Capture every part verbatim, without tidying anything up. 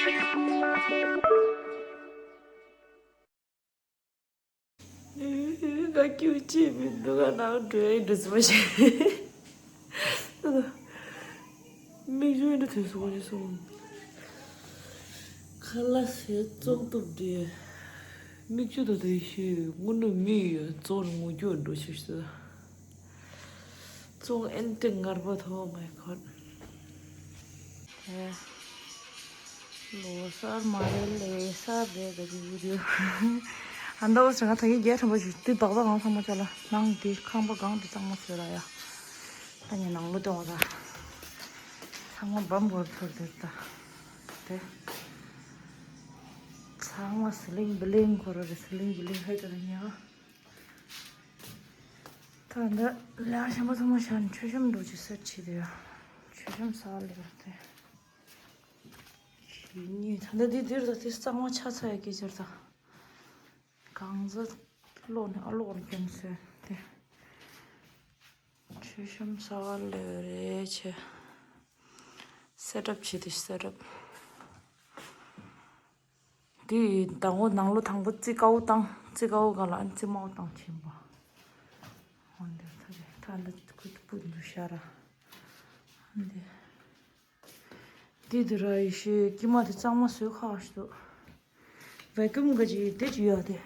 ང་ཁྱོད་ཅི་མི་འདུག་ག་ནང་འགྲོ་ཡི་འདུག་མ་ཤེས། མིག་ཆུ་འདྲ་ཐོན་སོང་ཞེས་སོང་། ཁ་ལག་ཟས་བཙོང་ཐུབ་དེ། མིག་ཆུ་དང་དེ་ཤི་དངོས་གནས་མི་ཡོད་བཙོང་ངུ་རྒྱུ་འགྲོ་ཤེས་ཤེས། བཙོང་ཨེན་ཏི་ངར་པ་ཐོག་མའི་ཁོད། ལོ་གསར་མ་རེད་ལས་གསར་རེད་ག་ཅིག་ཡོད་རེད། ཨ་མདའ་བ་ཟེར་ང་ད་ངས་རྒྱལ་ཁྲམ་པ་ཞིག་དེ་དག་དག་ངང་ཚང་མ་ཅག་ལ་ནང་དེ་ཁང་པ་གང་དེ་གཙང་མ་བཟོས་ལ་ཡ། ད་ངས་ནང་ལོ་སྟོན་བ་ད། ཚང་མ་འབམ་བོར་ཐུར་དེ་ད། དེ། ཚང་མ་སི་ལིང་བི་ལིང་ཁོ་ར་རེད་སི་ལིང་བི་ལིང་ཧེ་ད་ར་ཉ། ད་འདི་ལ་ཞིམ་པོ་ཚང་མ་ཤ་མཆོད་བཤམས་འགྲོ་ཅི་སེར་ཆི་དེ་ཡ། མཆོད་བཤམས་ས་ལེ་བ་དེ། ཞི་ཉི་ད་ལྟ་འདི་འདིར་ད་དེ་གཙང་མ་ཆ་ཚ་ཡ་སྐད་ཆར་ད། གང་ཟག་ལོག་ནས་ཨ་ལོག་ལ་སྐྱོན་སོན་ཏེ། མཆོད་བཤམས་གསར་པ་ལོས་རེ་ཆེ། སེ་ཊབ་བྱེད་དེ་སེ་ཊབ། དེ་དང་པོ་ནང་ལོ་དང་པོ་རྩི་ཀའུ་བཏང་རྩི་ཀའུ་ག་ལ་ཨན་རྩི་མའུ་བཏང་ཆེན་པོ། འོན་ཏེ་ཐ་རེ་ཐ་འདི་ཁུ་ཏུ་པུ་འདུ་ཤ་ར། འདི། དེ་དེ་ར་ཡེ་ཤེས་དཀྱིལ་མ་དེ་གཙང་མ་བཟོས་ཁ་ཞིག་འདུག་ཝེ་ཀུམ་ག་ཅིག་དེ་ཅིག་ཡོད་དེ།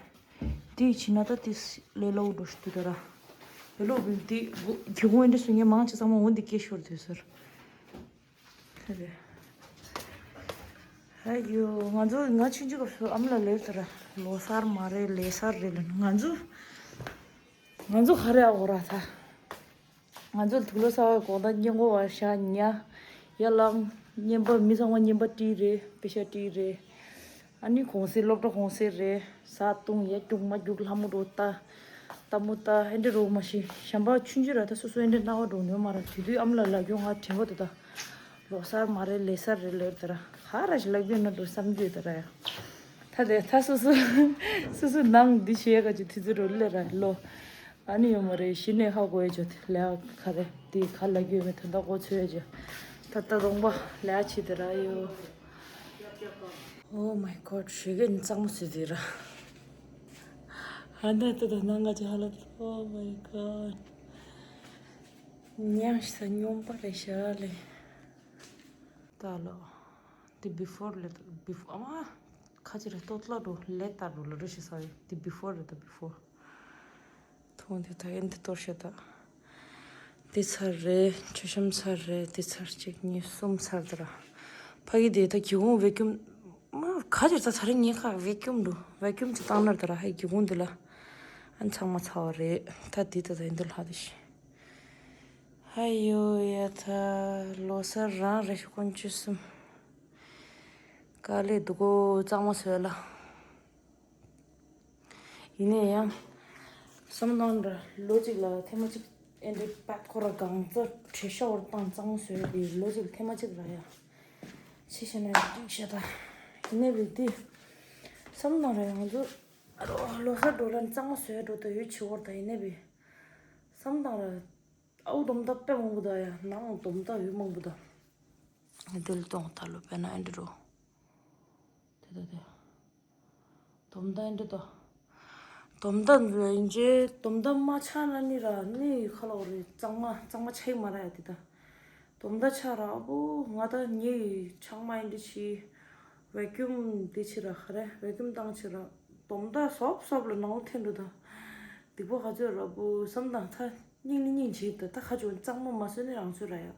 དེ་ཕྱིན་ན་ད་དེ་ལས་སླ་བོ་འགྲོ་ཞིག་འདུག་ད་ར། ལས་སླ་བོ་དེ་སྒོ་གི་སྒོ་འདི་སུ་ངས་མང་ཆེ་ཚང་མ་འོན་ཏེ་སྐྱེ་ཤོར་དུས་ཟེར། ཧ་ཡོ། ང་ཚོ་ང་ཆུང་ཆུང་སྐབས་སུ་ཨ་མ་ལ་ལབ་ད་ར། ལོ་གསར་མ་རེད་ལས་གསར་རེད་ལབ་ནས་ང་ཚོ། ང་ཚོ་ག་རེ་ཨ་གོ་ར་ད། ང་ཚོ་དུག་ལོག་གསར་པའི་དགོང་དག་སྔ་དགོང་བ་ཤ་ཉ། ཡར་ལངས། བརྙན་པར་མི་ཚང་མ་བརྙན་པར་བྲིས་རེད་དཔེ་ཆ་བྲིས་རེད། ཨ་ནི་གུང་སེང་སློབ་གྲྭ་གུང་སེང་རེད་གཟའ་བཏུང་ཡར་རྒྱུག་མར་རྒྱུག་ལྷ་མོ་འགྲོ་ལྟ། རྟ་མོ་ལྟ་ཨེ་འདྲ་རོ་མ་ཤི་གཞན་པ་ཆུང་ཆུང་ར་ད་སོ་སོ་ཨེ་འདྲ་སྣང་བ་འགྲོ་ནུས་མ་ར་དེ་དུས་ཨ་མ་ལ་ལབ་རྒྱུ་ང་དྲན་པ་འདུག་ད། ལོ་གསར་མ་རེད་ལས་གསར་རེད་ལབ་ད་ར་ག་ར་ཞིག་ལབ་རྒྱུ་ན་འགྲོ་བསམ་རྒྱུ་ད་ར་ཡ། ད་དེ་ད་སོ་སོ་སོ་སོ་ནང་འདི་བྱེད་ག་ཅིག་དུས་ཚོད་རོ་ལེ་ར་ལོ། ཨ་ནི་ཡོད་མ་རེད་གཞི་ནས་ཧ་གོ་ཡ་ཅོ་དེ་ལས་ག་རེ་དེ་ག་ལ་རྒྱུ་མེད་ད་ད་གོ་ཚོད་ཡ་ཅོ། ད་ད་རོང་པ་ལས་ཆི་དེ་ར་ཡོ། Oh my god ཞེ་གེ་ནི་གཙང་མོ་སུ་དེ་ར། ཨ་ན་ད་ད་ནང་ང་ཅི་ཧ་ལ། Oh my god ཉང་ཤ་སྨྱོན་པ་རེད་ཤ་ལེ། ད་ལོ། དེ་བི་ཕོར་ལེ་བི་ཕོར་ཨ་མ། ཁ་ཅི་རེད་ལྟོ་ལ་འགྲོ་ལེ་ལྟ་འགྲོ་ལ་རེ་ཞིག་ས་ཡོད་དེ་བི་ཕོར་རེད་ད་བི་ཕོར། ཐུང་དེ་ད་ཡིན་དེ་གཏོར་ཤ་ད། དེ་ཚར་རེད་མཆོད་བཤམས་ཚར་རེད་དེ་ཚར་གཅིག་གཉིས་གསུམ་ཚར་དེ་ར། ཕ་གི་དེ་ད་སྒེའུ་ཁུང་ཝེ་ཀྱུམ། མ་ཁ་ཅིག་ད་ཚར་རེད་ངས་ཁ་ཝེ་ཀྱུམ་འགྲོ་ཝེ་ཀྱུམ་ཅིག་བཏང་ན་དེ་ར་ཧའི་སྒེའུ་ཁུང་དེ་ལ། ཨན་ཚང་མ་ཚར་བ་རེད་ད་དེ་ད་ད་ཡིན་དེ་ལྷག་དེ་ཤི། ཧ་ཡོ་ཡ་ཐ་ལོ་སར་རང་རེ་ཤི་ཀོན་ཅི་སུམ། དཀའ་ལས་འདུག་གོ་གཙང་མ་བཟོས་ལ། ཡིན་ནའི་ཡང་། བསམ་སྟངས་འདྲ་ལོ་གཅིག་ལ་ཐེངས་མ་གཅིག་ཨེ་འདྲའི་པད་ཁོ་ར་གང་ཙམ་བྲེ་ཤ་བར་བཏང་གཙང་བཟོས་པའི་ལོ་གཅིག་ལ་ཐེངས་མ་གཅིག་ར་ཡ། ཤི་ཤི་ན་ཡང་སྡིག་ཤ་ད། ཡིན་ནའི་བི་དི། བསམ་སྟངས་ར་ཡང་ང་ཚོ། ལོ་སར་འགྲོ་ལ་གཙང་མ་བཟོས་འགྲོ་ད་ཡོད་ཆི་བར་ད་ཡིན་ནའི་བི། བསམ་སྟངས་ར། ཨའུ་སྡོམ་ད་དཔེ་མང་པོ་ད་ཡ་ནང་སྡོམ་ད་ཡོད་མང་པོ་ད། དེ་ལ་གཏོང་ད་ལོ་དཔེར་ན་ཨེ་འདྲ་རོ། དེ་ད་དེ། སྡོམ་ད་ཨེ་འདྲ་ད། སྡོམ་ད་ཡིན་ཅེ་སྡོམ་ད་མ་ཆགས་ན་ནི་ར་ནི་ཁ་ལོ་རེ་གཙང་མ་གཙང་མ་ཆགས་མ་ར་ཡ་དེ་ད། སྡོམ་ད་ཆགས་ར་ཨ་བུ་ང་ད་ངའི་ཆང་མ་ཨེ་འདྲ་ཆི། ཝེ་ཀྱུམ་དེ་ཆི་ར་ཧ་རེ་ཝེ་ཀྱུམ་བཏང་ཆི་ར། སྡོམ་ད་སོབ་སོབ་ལ་ནང་འཐེན་འགྲོ་ད། སྡིག་པོ་ཧ་ཚོད་ར་བུ་བསམ་དང་ཐ་སྙིང་ནི་སྙིང་བྱེད་ད་ད་ཁ་ཆུང་གཙང་མ་མ་བཟོས་ནི་རང་ཚོད་ར་ཡ།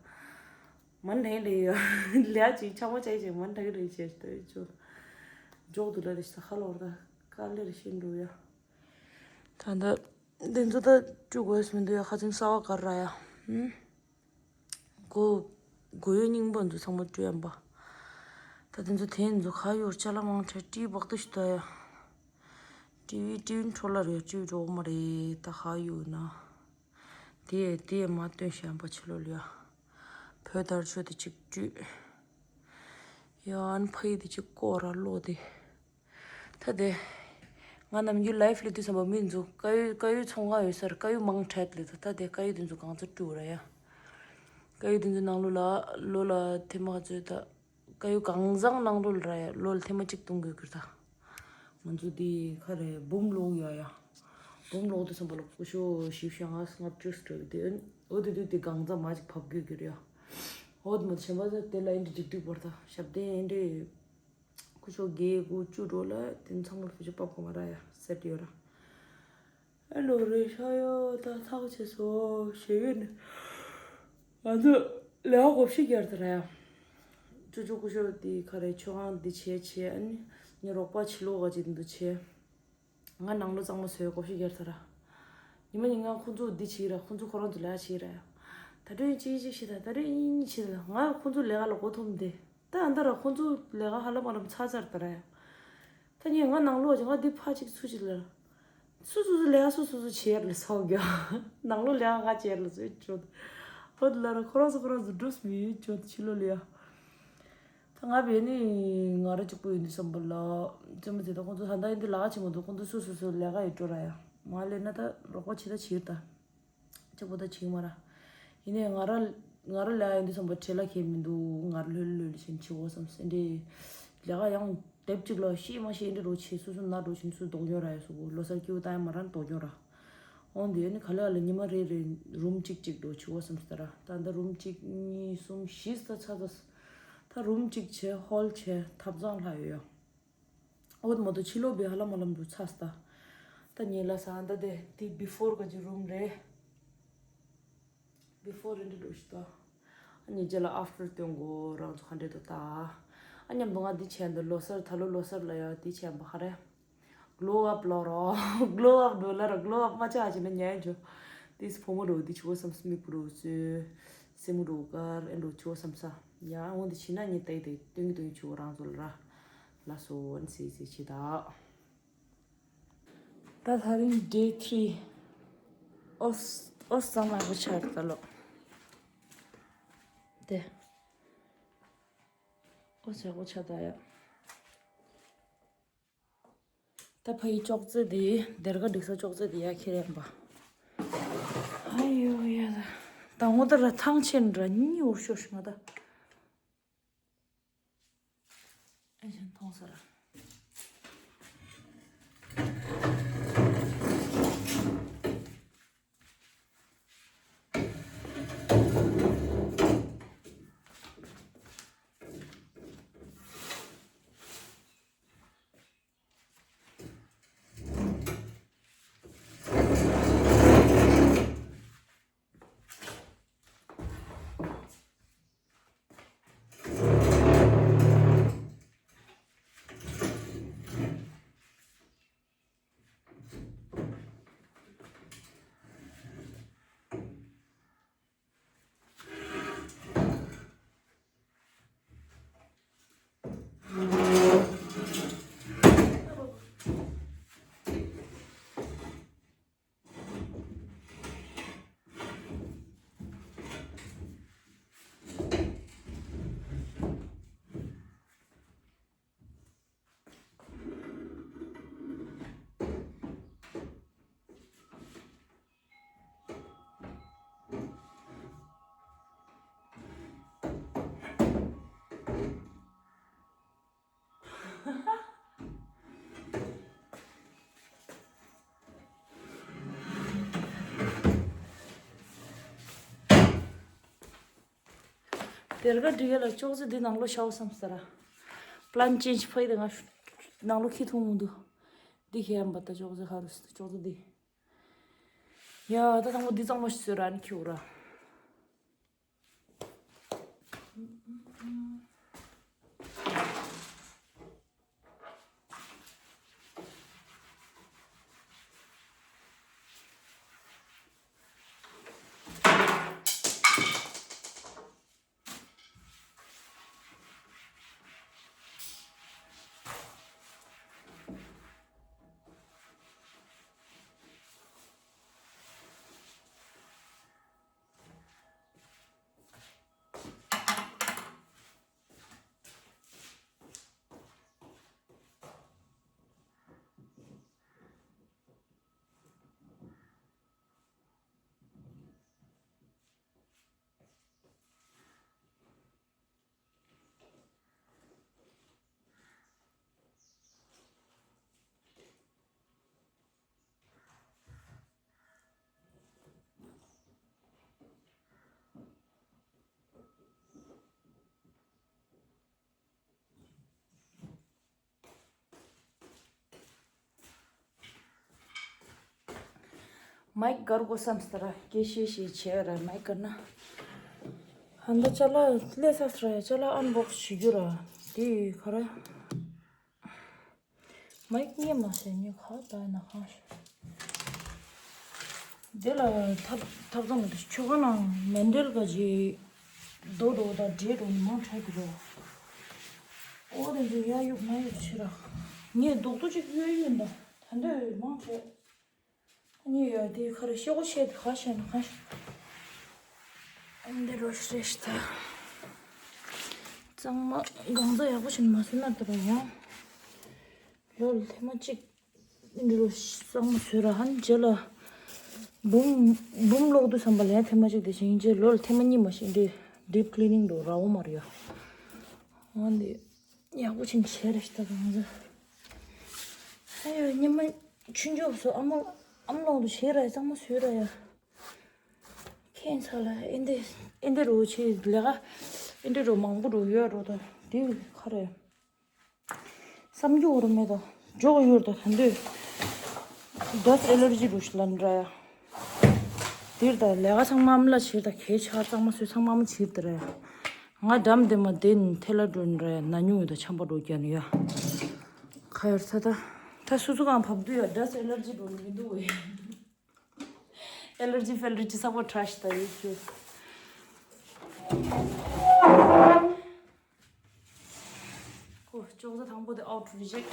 མ་ནི་ལེ་ཡ། ལེ་ཡ་ཅིག་ཆང་མ་ཆ་ཡི་ཅིག་མ་ནི་ལེ་ཅིག་ད་ཡོད་ཆོ། འཇོག་ཏུ་ལ་རེ་ཤ་ཁ་ལོར་ད་དཀའ་ལེ་རེ་ཤིན་འགྲོ་ཡ། ད་ད་འདི་ཚོ་ད་བཅུ་དགོས་སུ་མི་འདུག་ཡ་ཁ་ཚིང་གསར་བ་ག་ར་ཡ། ཧུམ། མགོ་མགོ་ཡོད་རྙིང་པ་འདུག་ཚང་མ་བཀྲུས་ཡམ་པ། ད་དེ་ཚོ་དེ་ཚོ་ག་ཡོད་ཅ་ལག་མང་དྲགས་ཀྲི་བག་ཏུ་ཞིག་ད་ཡ། ཀྲི་བི་ཀྲི་བི་འཕྲོ་ལ་རེད་ཀྲི་བི་འགྲོ་མ་རེད་ད་ག་ཡོད་ན། དེ་དེ་མ་སྟོན་ཤམ་པ་ཆི་ལོ་ལ་ཡ། བོད་དར་ཆོས་དེ་གཅིག་བཀྲུས། ཡང་ཕ་ཡི་དེ་གཅིག་ཀོ་ར་ལོ་དེ། ད་དེ། ང་ནམ་རྒྱུན་ལའིབ་ལས་དུས་ཙམ་པ་མི་འཛུགས་དཀར་ཡོལ་དཀར་ཡོལ་ཚོང་ཁང་ཡོད་སར་དཀར་ཡོལ་མང་དྲགས་ལས་ད་ད་དེ་དཀར་ཡོལ་དེ་ཚོ་གང་ཚོད་བཀྲུ་ར་ཡ། དཀར་ཡོལ་དེ་ཚོ་ནང་ལོ་ལ་ལོ་ལ་དེ་མ་ཚོད་ད། དཀར་ཡོལ་གང་བཟང་ནང་ལོགས་ལ་ར་ཡ། ལོ་ལ་ཐེངས་མ་གཅིག་གཏོང་དགོས་ཀྱི་རེད་ད། ང་ཚོ་འདི་ག་རེ་འབུམ་ལོག་ཡ་ཡ། འབུམ་ལོག་དུས་ཙམ་པ་ལ་སྐུ་ཞབས་བཞི་བཅུ་ཞེ་ལྔ་ལྔ་བཅུ་ཙམ་འགྲོ་གི་འདུག་འོ་དེ་དུས་དེ་གང་ཙམ་མ་ཅིག་བབས་དགོས་ཀྱི་རེད་ཡ། འོ་དེ་མ་གཞན་པ་ཚོ་དེ་ལ་ཨེ་འདྲ་འགྲིག་འགྲིག་བར་ད་ཞབས་བརྟན་ཨེ་འདྲ། སྐུ་ཞབས་བརྒྱད་དགུ་བཅུ་འགྲོ་ལ་དེ་ཚང་མ་བེད་སྤྱོད་པ་གོ་མ་ར་ཡ་སེ་ཊི་ཡོད་ར། ཨ་ལོ་རེ་ཤ་ཡོད་ད་ཐག་ཆད་སོང་ཞེས་ཡོད་ནི། ང་ཚོ་ལས་ཀ་གོ་ཤི་རྒྱར་དུ་ར་ཡ། ཅོ་ཅོ་སྐུ་ཞབས་དེ་ག་རེ་མཆོད་ཁང་འདི་བྱས་བྱས། ཨ་ནི་ངའི་རོགས་པ་ཕྱི་ལོགས་ག་ཅིག་འདུག་བྱས། ང་ནང་ལོགས་གཙང་མ་བཟོས་གོ་ཤི་རྒྱར་དུ་ར། ཉི་མ་ཉིན་གང་ཁོང་ཚོ་འདི་བྱས་ར། ཁོང་ཚོ་ཁོ་རང་ཚོ་ལས་ཀ་བྱས་ར་ཡ། ད་དྲན་གཅིག་གཅིག་བྱས་ད་ད་དྲན་གཉིས་གཉིས་བྱས་ད། ང་ཁོང་ཚོ་ལས་ཀ་ལ་མགོ་འཐོམ་སྟེ། ད་ཨ་ད་ར་ཁོང་ཚོ་ལས་ཀ་ཧ་ལམ་ཧ་ལམ་ཚར་ཚར་ད་ར་ཡ། ད་ངས་ང་ནང་ལོགས་ཀྱི་ང་འདི་ཕ་གཅིག་ཚུར་གཅིག་ལ། སུ་སུ་སུ་ལས་ཀ་སུ་སུ་སུ་བྱེད་ཡར་ལ་སོགས་ཀྱང་ནང་ལོགས་ལས་ཀ་ང་བྱེད་ཡར་ལ་སོགས་ཅོད། ཧོད་ལ་ར་ཁོ་རང་སུ་ཁོ་རང་སུ་འགྲོ་སུ་མི་ཡོད་ཅོད་ཕྱི་ལོགས་ལ་ཡ། ད་ང་བས་ནི་ང་ར་གཅིག་པུ་ཡོད་འདི་བསམ་པ་ལ། ཙེ་མོ་ཙེ་ད་ཁོང་ཚོ་ད་ལྟ་ཡིན་འདི་ལས་ཀ་བྱེད་མ་འདུག་ཁོང་ཚོ་སུ་སུ་སུ་ལས་ཀ་ཡོད་འགྲོ་ར་ཡ། མ་ལས་ན་ད་རོགས་པ་བྱེད་ད་བྱེད་ད། གཅིག་པོ་ད་བྱེད་མ་ར། ཡིན་ནའི་ང་ར་ང་ར་ལས་ཡིན་འདི་བསམ་པ་བྲེལ་ལ་ཁེལ་མི་འདུག་ང་ར་ལྷོད་ལྷོད་ལ་བྱེད་བྱེད་འོ་བསམ་སེ་འདྲེ། ལས་ཀ་ཡང་དེབ་གཅིག་ལ་ཤེས་མ་ཤེས་འདྲེ་རོ་བྱེད་སུ་སུ་ན་འགྲོ་བྱེད་སུ་ལྡོག་ཉོ་ར་ཡ་སུ་གོ་ལོ་སར་ཀྱུ་ཏའི་མ་ར་ལྡོག་ཉོ་ར། འོན་ཏེ་ནི་ག་ལ་ལ་ཉི་མ་རེ་རེ་རུམ་གཅིག་གཅིག་འགྲོ་བྱེད་འོ་བསམ་སྟ་ར། ད་ད་རུམ་གཅིག་གཉིས་གསུམ་བཞི་ས་ཚ་ཚ། ད་རུམ་གཅིག་བྱས་ཧོལ་བྱས་ཐབ་ཚང་ལྷག་ཡོད་ཡ། འོ་དེ་མ་གཏོགས་ཕྱི་ལོགས་པའི་ཧ་ལམ་ཧ་ལམ་འགྲོ་ཚར་སོང་ད། ད་ངས་ལབ་ས་ད་དེ་དེ་བི་ཕོར་ག་ཅིག་རུམ་རེད། བི་ཕོར་རེད་འདྲ་འགྲོ་ཞིག་ད། ཨ་ནི་རྗེས་ལ་ཨབ་ཊར་སྟོན་དགོས་རང་ཚོ་ག་འདྲས་འདུག་ད། ཨ་མཉམ་དུ་ང་འདི་བྱས་འདུག་ལོ་གསར་ད་ལོ་ལོ་གསར་ལ་ཡ་འདི་བྱས་པ་ཧ་རེ། གློ་ཨབ་ལོ་རོ། གློ་ཨབ་འགྲོ་ལ་ར་གློ་ཨབ་མ་ཆགས་བྱས་ན་ཉལ་འཇོ། དེས་བུ་མོ་འགྲོ་འདི་ཆུ་བོ་བསམ་སེ་མིག་བུ་འགྲོ་ཚོས། སེ་མོ་འགྲོ་ཀར་ཨེ་འགྲོ་ཆུ་བོ་བསམ་ས། ཡ་འོང་འདི་བྱས་ན་ངས་ཏའི་ཏའི་སྟོན་གི་སྟོན་གི་ཆུ་བོ་རང་ཚོ་ལ་ར། ལ་སོ་ཨན་སེ་སེ་ཆི་ད། ད་ད་རིང་ཌེ་ཐི་རི། ཨོ་ཨོ་གཙང་མ་གོ་ཆར་ད་ལོ། དེ། ཨོ་ཟེ་གོ་ཆ་ད་ཡ། ད་ཕ་ཡི་ཅོག་ཙེ་དེ་སྡེར་ཁ་སྒྲིག་ས་ཅོག་ཙེ་དེ་ཡ་ཁྱེར་ཡན་པ། ཨ་ཡོ་ཡ་ད། ད་ངོ་ད་ར་ཐང་ཆེན་འདྲ་གཉིས་འུར་ཤོར་ཤི་ང་ད། ཨེ་ཞན་མཐོང་ས་ར། སྡེར་ཁ་སྒྲིག་ཡ་ལ་ཅོག་ཙེ་འདི་ནང་ལོགས་བཞག་བསམ་ས་ར། པི་ལན་ཅེན་ཇི་ཕ་ཡི་དེ་ང་ནང་ལོགས་ཁྱི་མཐོང་མི་འདུག་འདི་ཁྱེར་ཡ་མ་ད་ཅོག་ཙེ་ཧ་རུ་སི་ད་ཅོག་ཙེ་འདི། ཡ་ད་དང་པོ་འདི་གཙང་མ་ཞིག་བཟོས་ར་ཨ་ནི་ཁྱེར་ར། མའིག་སྒར་དགོས་བསམ་སྟེ་ར་སྐད་ཤེས་ཤེས་བྱས་ར་མའིག་སྒར་ན། ཧན་ད་ཅ་ལག་སླེབས་ས་ར་ཅ་ལག་ཨན་བོག་སི་བྱེད་རྒྱུ་ར། དེ་ག་ར། མའིག་རྙེད་མ་སོང་། ངས་ག་ད་ན་གང་ཤེས། དེ་ལ་ཐབ་ཐབ་ཚང་གི་ཆུ་ཁ་ནང་མེན་ཌལ་ག་ཅི་རྡོ་རྡོ་དང་འདྲེ་རྡོ་མང་དྲགས་ཀྱི་རོ། ཨོ་དེ་ཚོ་ཡ་ཡུག་མ་ཡུག་ཕྱིར་ར། ངས་རྡོག་ཏོ་ཅིག་གཡོས་ཡིན་ད། ད་འདོད་མང་དྲགས། གཉིས་ཡོད་དེ་ཁར་ཤེ་གོ་ཤེ་དེ་ཁ་ཤེ་ན་ཁ་ཤེ། འདི་རོ་ཤེ་ཤེ་ད། གཙང་མ་གང་ཚ་ཡག་པོ་ཞིག་མ་སོན་ན་དེ་ར་ཡང་། ལོ་ལ་ཐེངས་མ་གཅིག་འདི་རོ་གཙང་མ་བཟོས་ར་ཧན་རྗེས་ལ་འབུམ་འབུམ་ལོག་དུས་བསམ་པ་ལ་ཡང་ཐེངས་མ་གཅིག་དེ་བཞིན་རྗེས་ལོ་ལ་ཐེངས་མ་གཉིས་མ་ཞིག་འདི་ཌིབ་ཀླི་ནིང་དུ་ར་འོ་མ་རེད་ཡ། འོ་འདི། ཡག་པོ་ཅིག་བྱས་རེད་ཤི་ད་གང་ཟེར། ཨ་ཡོ་ཉི་མ་ཆུང་ཆུང་སོ་ཨ་མ་ཨ་མ་ལོང་དུ་བྱས་ར་ཡ་གཙང་མ་བཟོས་ར་ཡ། ཁྱེད་ཚ་ལ་ཨེ་འདི་ཨེ་འདི་རུ་ཆེ་ལས་ཀ་ཨེ་འདི་རུ་མང་པོ་རུ་ཡོད་རུ་ད་དེ་ཁ་རེད། བསམ་རྒྱུ་རུ་མེད་ད་འཇོག་ཡོད་ད་ད་འདོད་ཌ་སི་ཊི་ཨེ་ལར་ཇི་རུ་ཤི་ལ་འདྲ་ཡ། དེར་ད་ལས་ཀ་ཚང་མ་ཨ་མ་ལ་བྱེད་ད་གས་ཆག་གཙང་མ་བཟོས་ཚང་མ་ཨ་མ་བྱེད་དེ་རེད། ང་འགྲམ་དེ་མ་དེ་ནི་ཐལ་ལ་འགྲོ་ནི་རེད་ན་ཉུང་ཡོད་ད་ཆམ་པ་འགྲོ་རྒྱ་ནི་ཡ། ཁ་ཡར་ཚ་ད། ད་སུ་སུ་གང་བབས་དུས་ཡ་ཌ་སི་ཊི་ཨེ་ལར་ཇི་འགྲོ་ནི་མི་འདུག་བས། ཨེ་ལར་ཇི་ཕེ་ལར་ཇི་ས་པོ་ཊི་ར་ཤི་ད་ཡོད་རྒྱུ། ཨོ། ཅོག་ཙེ་དང་པོ་དེ་ཨའུཊ་རི་ཇེག་ཡ་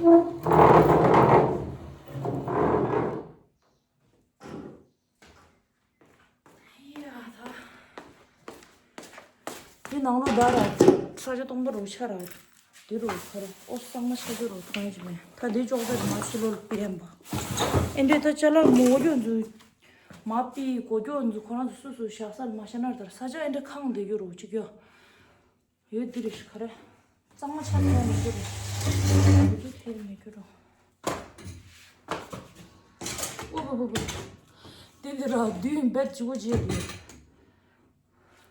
ད། དེ་ནང་ལོ་ད་ར། ས་ཆ་སྟོང་པ་རུ་ཆ་ར། དེ་རུ་ཁ་ར་ཨོ་གཙང་མ་ཆ་ཆ་རུ་ཐོན་ཡ་ཅི་མེད། ད་དེ་ཅོག་ཙེ་མ་ཕྱི་ལོ་ལ་པི་ཨེམ་པ། ཨེ་འདྲས་ད་ཅ་ལག་མོ་གོ་ཅོག་འཛུལ། མ་པི་གོ་ཅོག་འཛུལ་ཁོ་རང་ཚོ་སུ་སུ་བཞག་ས་ལ་མ་ཤ་ན་ད་ས་ཆ་ཨེ་འདྲས་ཁང་དེ་གྱུར་རུ་ཅིག་གྱོ། ཡོད་འདི་རེད་ཤི་ཁ་ར། གཙང་མ་ཆ་ནས་མི་འགྱུར་རུ། འདི་ཐེར་མི་འགྱུར་རུ། ཨོ་བུ་བུ་བུ། དེ་འདི་ར་བདུན་བེད་ཅིག་གོ་བརྗེད་དེ།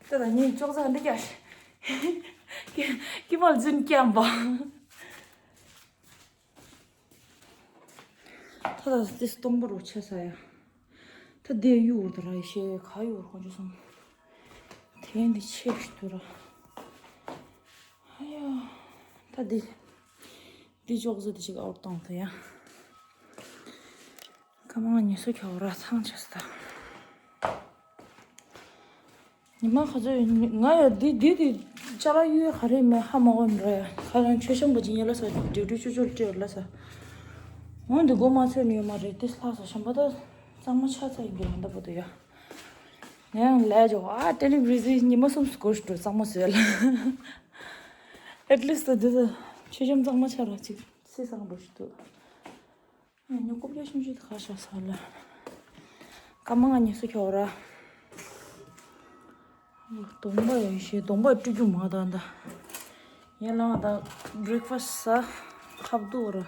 ད་ད་ངས་ཅོག་ཙེ་འདི་རྒྱག་ཀི་མལ་རྫུན་སྐྱམ་པ། ད་ད་དེ་སྟོང་པ་རུ་ཆ་ས་ཡ། ད་དེ་ཡུར་དུ་ར་ཤེ་ག་ཡུར་ཁོང་ཅོ་སོང་། དེ་འདི་ཆེ་ཤི་དུ་ར། ཨ་ཡ། ད་དེ། དེ་ཅོག་ཙེ་དེ་ཅིག་ཨའུཊ་བཏང་ཐུབ་ཡ། ཀ་མ་ང་ཉི་སུ་ཁྱོ་ར་ཚང་ཆེ་ས་ད། ཉི་མ་ཁ་ཚོད་ང་ཡ་དེ་དེ་དེ་ཅ་ལག་ཡོད་ག་རེ་མེད་ཧ་མ་གོ་ནི་རེད། ཁ་ལ་མཆོད་བཤམས་པ་ཅིག་ཉེ་ལ་ས་དེ་དུས་ཆུ་ཆུར་སྤྲད་ལ་ས། འོན་ཏེ་མགོ་མ་ཚོས་ནི་ཡོད་མ་རེད་དེ་ལྷ་ས་བཤམས་པ་ད་གཙང་མ་ཆ་ཚ་ཡིན་གྱི་རང་ད་པོ་དེ་ཡ། ངས་ཡང་ལས་ཀྱང་ཨ་ཏེ་ནི་བི་ཟི་ཉི་མ་གསུམ་སྐོར་ཞིག་འགྲོ་གཙང་མ་བཟོས་ལ། ཨེ་ཊི་ལིསཊ་དེ་ཚོ་ཆེ་ཆུང་གཙང་མ་ཆ་ར་ཅིག་སི་སང་འགྲོ་ཞིག་འདུག་ཨ་ཉོ་ཀུབ་ཡ་ཆུང་ཆུང་དེ་ཁ་ཤ་ས་ལ། ཀ་མ་ང་ཉི་སུ་ཁྱོ་ར། གདོང་པ་ཡོད་ཤེས་གདོང་པ་བཀྲུ་རྒྱུ་མ་དང་ད། ཡན་ལ་ང་ད་བྷི་རེག་ཕ་སི་ཟ། ཁབ་ཏུ་ར།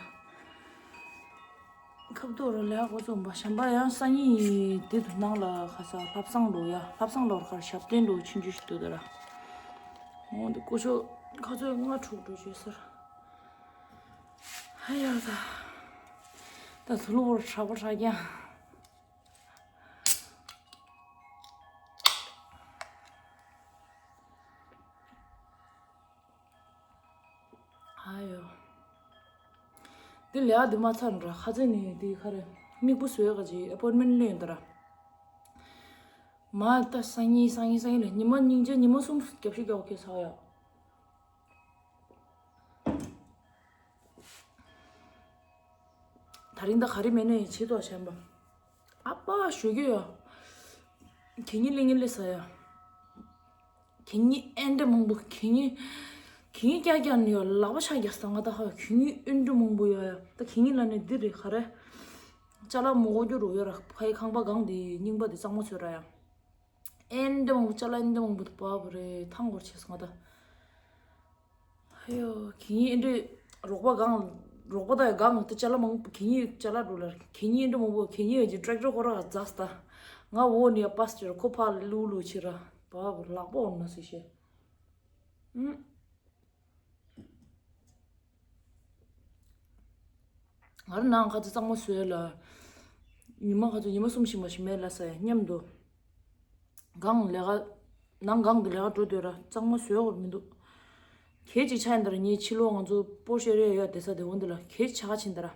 ཁབ་ཏུ་ར་ལས་འགོ་རྩོམ་པ་གཞན་པ་ཡང་སང་ཉིན་དེ་དུ་ནང་ལ་ཁ་ས་ལྷ་བསང་ལོ་ཡ་ལྷ་བསང་ལོར་ཁར་ཞབས་བརྟན་ལོ་ཆུང་ཆུང་ཞིག་ཏུ་དེ་ར། འོ་འདི་ཀོ་ཤོ་ཁ་ཚོད་ལྔ་དྲུག་འགྲོ་བྱོས་ཟེར། ཧ་ཡ་ད། ད་དུ་ལུ་བོར་ཧྲ་བོ་ཧྲ་ཀྱང་། ཨ་ཡོ། འདི་ལས་ཨ་འདི་མ་ཚར་འདྲ་ཁ་ཚན་ནས་འདི་ཁ་རེ་མིག་པོ་བཟོས་ག་ཅིག་ཨེ་པོན་མེན་ལེན་འདི་ར། མ་ད་སང་ཉིན་སང་ཉིན་སང་ཉིན་ལས་ཉི་མ་སྙིང་རྗེ་ཉི་མ་གསུམ་རྒྱབ་ཤིག་རྒྱབ་ཁེ་ས་ཡ། ད་རིང་ད་ག་རེ་མེད་ནས་ཡིན་བྱེད་དོ་བྱས་པ། ཨ་ཕ་ཞུ་རྒྱུ་ཡོད། གད་སྙིགས་ལེན་གྱི་ལས་ས་ཡ། གད་སྙིགས་ཨེ་འདྲ་མང་པོ་གད་སྙིགས། གད་སྙིགས་རྒྱག་རྒྱག་ནས་ཡོད་ལག་པ་ཆག་རྒྱག་ས་ང་ད་ཧ་གད་སྙིགས་ཨེ་འདྲ་མང་པོ་ཡོད་ཡ། ད་གད་སྙིགས་ལ་ནས་འདི་རེད་ག་རེ། ཅ་ལག་མོ་གོ་རྒྱུ་རུ་ཡོད་ར་ཕ་ཡི་ཁང་པ་གང་དེ་རྙིང་པ་དེ་གཙང་མ་བཟོས་ར་ཡ། ཨེ་འདྲ་མང་པོ་ཅ་ལག་ཨེ་འདྲ་མང་པོ་དེ་པ་བ་རེད་ཐང་གོར་བྱས་སོང་ང་ད། ཧ་ཡོ་གད་སྙིགས་ཨེ་འདྲ་རོགས་པ་གང་རོགས་པ་ད་ཡ་གང་དེ་ཅ་ལག་མང་པོ་གད་སྙིགས་ཅ་ལག་འགྲོ་ལ་གད་སྙིགས་ཨེ་འདྲ་མང་པོ་གད་སྙིགས་ཡོད་ཀྱི་ཊེག་ཊར་ཁོ་ར་འཛག་སྟ། ང་འོ་ནི་ཡ་པ་སི་ཊར་ཁོ་ཕ་ལུ་ལུ་ཕྱིར་ར་པ་བ་ལག་པ་འོར་ན་སི་ཤེ། ཨུམ། ང་རང་ནང་ཁ་ཚ་གཙང་མ་བཟོས་ལ། ཉི་མ་ཁ་ཚ་ཉི་མ་གསུམ་བཞི་མ་ཞིག་མེད་ལ་ས་ཡ་མཉམ་དུ། གང་ལས་ཀ། ནང་གང་དུ་ལས་ཀ་འགྲོ་འདོད་ར་གཙང་མ་བཟོས་འོར་མི་འདུག་གལ་ཅིག་ཆགས་ཡིན་ད་ར་ངས་ཕྱི་ལོགས་ང་ཚོ་པོ་ཤེ་རེ་ཡོད་བསྡད་ས་དེ་འོན་དེ་ལ་གལ་ཆགས་ཕྱིན་ད་ར།